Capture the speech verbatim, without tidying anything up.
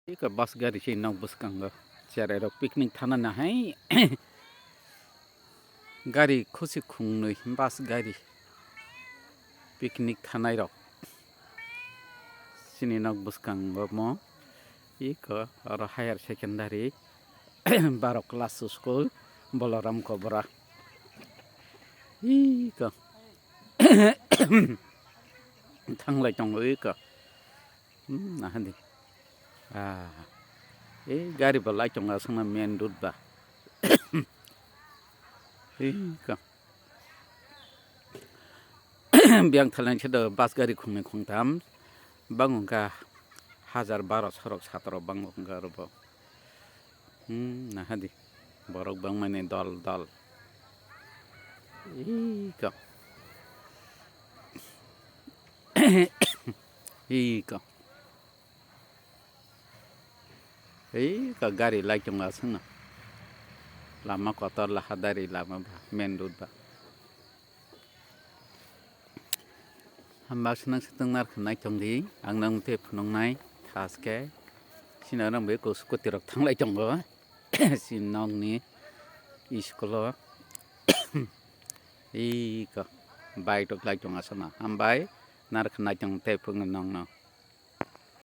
Eka bus gari se nok bwskango cherai rok picnic thana nahai gari khusi khungnwi bus gari picnic thanai rok chini nok bwskango mo eko oro higher secondary baro class school Balaram Kobra eko thanglai tongo eko. Hmm, nahadi. Ah. Eh, gari bo lai tongo aswkno main road ba. Eh, ka. Biyang thaleng se do bus gari khungni khungtham. Bang wngkha hajar baro sorok satro bang wngkha aro bo. Hmm, nahadi. Borok bangmani dol dol. Iko. Iko. Iko gari lai tongo aswkno. Lama kotor lahadari lama ba, main road ba. Hamba swnang swtwng narwkhe naitongdi, ang nang tei phunuknai thaske. Chini oro bai eko scooty rok thanglai tongo. Chini nokni school o. Iko bike rok lai tongo aswkno. Hambai narwkhe naitong tei phunuknai nokno.